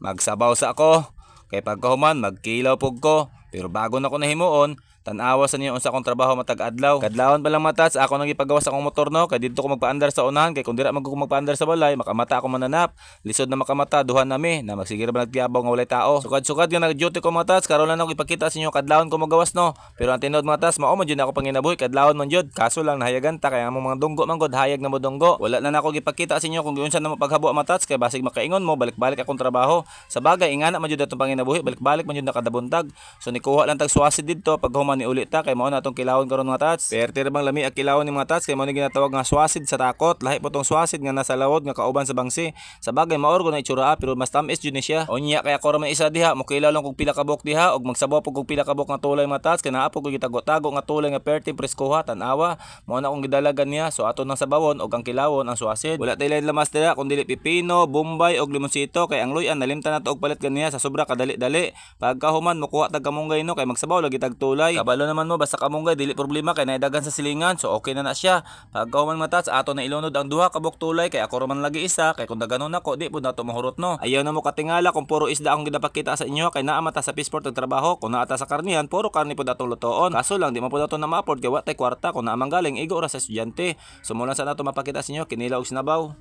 Magsabaw sa ako. Kay pagkahuman magkilaw pug ko. Pero bago na ko nahimuon, tan-awa sa niyo unsa akong trabaho matag adlaw. Kadlawon pa lang matats, ako nang gipagawas akong motor no, kay didto ko magpaandar sa unahan kay kun dira man ko magpaandar sa balay, makamata ako mananap. Lisod na makamata duha nami na magsige ra ba nagtiyabaw nga walay tao. Sukad-sukad nga nag-duty ko matats, karon lang ako ipakita sa inyo kadlawon ko magawas no. Pero ang tinuod matats, mao man jud ako panginabuhi, kadlawon man jud. Kaso lang nahayagan ta kay among mga dunggo man gud hayag na mo dunggo. Wala na nako gipakita sa inyo kung giunsa na mo paghabo matats kay basig makaingon mo balik-balik akong trabaho. Sa bagay ingana man jud atong panginabuhi, balik-balik man jud nakadabuntag. So nikuha lang tag swasid didto paghuman ni uli ta kay mao na atong kilawon karon mga tats. Perti ra bang lami ang kilawon ni mga tats kay mao ni ginatawag nga swasid sa takot. Lahi po tong swasid nga nasa lawod nga kauban sa bangsi. Sa bagay maor ko na itsura pero mas tamis jud ni siya. Unya kay ako ra man isa diha, mokilaw lang kog pila ka buok diha og magsabaw pug kog pila ka buok nga tulay mga tats kay naa pug ko gitago-tago nga tulay nga perti preskoha tan-awa. Mao na akong gidalagan niya. So ato nang sabawon og ang kilawon ang swasid. Wala tay lain lamas dira kun dili pipino, bombay og limonsito kay ang luyan nalimtan nato og palit ganiya sa sobra kadali-dali. Pagkahuman mokuha tag kamunggay no kay magsabaw lagi tag tulay. Kabalo naman mo basta kamunggay dili problema kay naidagan sa silingan so okay na na siya. Pagkahuman matats ato na ilunod ang duha ka buok tulay kay ako ra man lagi isa kay kung daganon nako di pud nato mahurot no. Ayaw na mo katingala kung puro isda akong ginapakita sa inyo kay naa mata sa fishport nagtrabaho, kung naa ta sa karnihan puro karni pud atong lutoon. Kaso lang di man pud ato na ma-afford kay wa tay kwarta, kung naa man galing igo ra sa estudyante. So mo lang sa nato mapakita sa inyo kinilaw og sinabaw.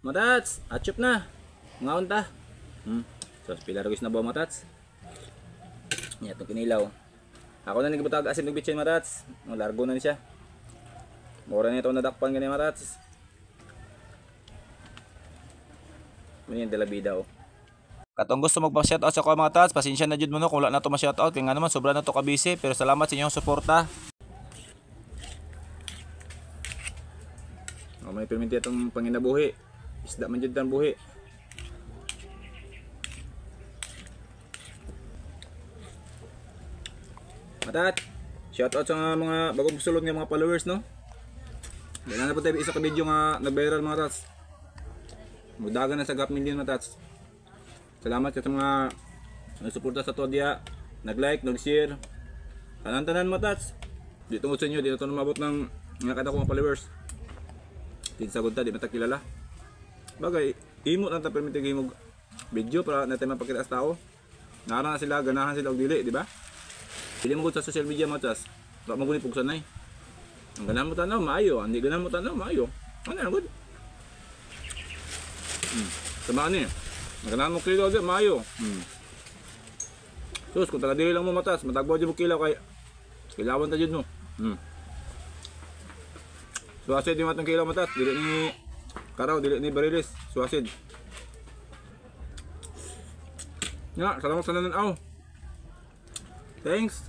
Matats, atchup na. Ngaon ta. So pila ra gyud sinabaw matats. Nya atong kinilaw. Ako na nagibutag asin og bitsin matats. Ang largo na ni siya. Mura na ito nadakpan gani matats. Muna yung dalabida oh. Katong gusto magpa-shoutout sa ako mga tats, pasensya na jud mo no kung wala na to ma-shoutout kay nga naman sobra na to ka-busy, pero salamat sa inyong suporta. Oh, may perminti atong panginabuhi. Isda man jud tan buhi. Matat, shoutout sa mga bagong sulod nga mga followers no. Wala na po tayo isa ka video nga nag-viral mga tats. Mudagan na sa gap million mga tats. Salamat sa mga nagsuporta sa to diya, nag-like, nag-share. Tanan-tanan mga tats. Di tungod sa inyo, di na ito umabot ng mga kada ko mga followers. Di sa gunta, di mata kilala. Bagay, imo lang ta permite himog video para natin mapakita sa tao. Nara na sila, ganahan sila og dili, di ba? Dili mo gud sa social media mga tats. Wa mo gud pugsanay. Ang ganahan mo tanaw, maayo. Ang di ganahan mo tanaw, maayo. Ano na gud? Sama ni. Ang ganahan mo kilaw di, maayo. Sus, kung taga dili lang mo matas, matagbaw di mo kilaw kay kilawan ta jud mo. Suwasid yung atong kilaw matas, dili ni karaw, dili ni barilis, suwasid. Nga, salamat sa nananaw. Thanks.